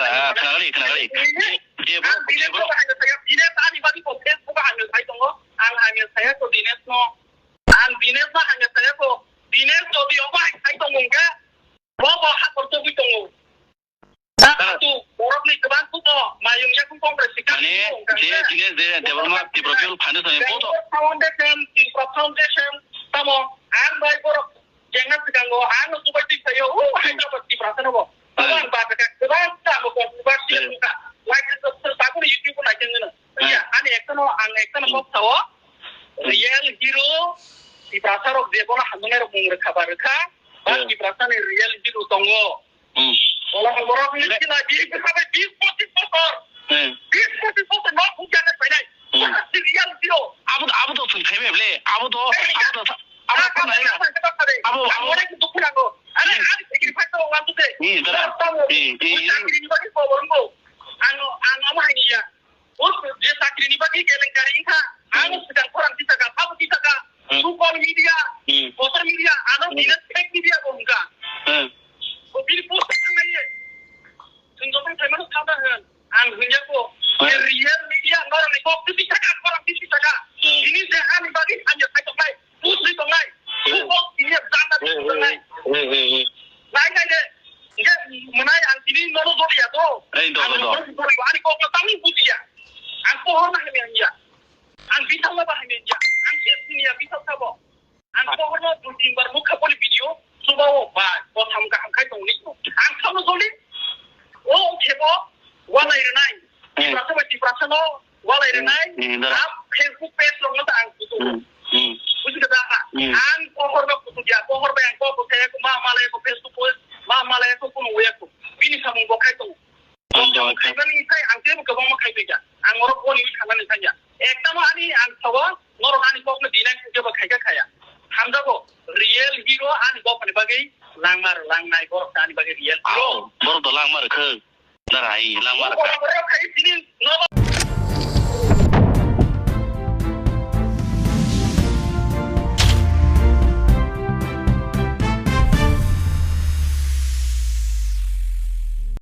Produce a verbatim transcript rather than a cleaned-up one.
Ah, khnagali, khnagali. Debro, Ang Dinesh Debro. Ang saya, Dinesh ani bagwi ko Facebook ang saya tongo. Ang ang saya ko Dinesh no. Ang Dinesh no ang saya ko. Dinesh jodi obo ang saya tongo ke. Bo bo ha ko togwi tongo. Tara. Tu borok ni kwbang kuto mayung yakung Congress ni Mane, kami je tongo, Dinesh, je Debbarma Tripura People Foundation ni poto. Foundation, Tripura Foundation, tamo, ang bai borok jengna sikango, ang no tubai twi sayo, o, Hyderabad Tripura sano bo. Tamo ang ba ka, kwbang tamo ko, ba si ka. Like, subscribe, tabuk YouTube na jengna. Ya, ani ekta no, ang ekta no kok sao. Real hero, Tripura sarok je bono hamnai rok mung rwkha ba rwkha. Ba Tripura sani real hero tongo. Hmm. Ola borok ni sina di ke sabe bis pochis bosor. Hmm. Bis pochis bosor no bujane painai. Hmm. Wah, si real hero. Abo, abo to sung thai ble. Abo to, abo to, abo to nai na. Abo, abo. Abo ni dukhu nango. Are, are sikri phai to wantu de. Hmm, dara. Hmm, hmm, hmm. Sakri ni bagi ko borong ko. Ano, ano ama hai ni ya. O je sakri ni bagi kelenkari wngkha. Hmm. Ano sikang khorang tisaka, abo tisaka. Hmm. Social media, hmm. Social media, ano hmm. Bini fake media bo wngkha. Hmm. Bo bini post thangnaye. Chwng joto phaimano sakha hwn. Ang hwnjako, hmm. Real media norokni kok twi saka, khorang twi saka. Hmm. Bini je ani bagwi hamya khai tongnai, bujwi tongnai, hmm. Bukok bini janda hmm, hmm, tongnai. Hmm, hmm, hmm. Nai nai de, je mwnai ang tini nono doliya to. Ei, do, do, do. Ang nono doliya, ani kokno tangwi bujiya. Ang pohorna hamya hamya. Ang bisalo ba hamya hamya. Ang sesniya bisal sabo. Ang pohorno dui tin bar mukha boni video subao ba kotham kaham khai tongni. Ang sabo joli. O khebo walai rwnai. Hmm. Tiprasa bai Tiprasano walai rwnai. Hmm, dara. Ang Facebook page rokno ta ang kutu. Hmm, hmm. Buji kha da? Hmm. Ang pohorno kutu dia. Pohor bai ang kok kaya ma malai ko Facebook post. Ma malai ko kuno uya ko. Bini samung bo khai tongo. Ang to khaimani sai ang tebo kwbangma khaibaikha. Ang oro boni wi thangnani sanya. Ekta ma ani ang sawa norok ani kokno dinai khe ba khaikha khaya. Hamjago real hero ani bopani bagwi langmar langnai borok ani bagwi real hero. Aw, borok to langmar khe. Darai langmar khe. Borok khai sini no.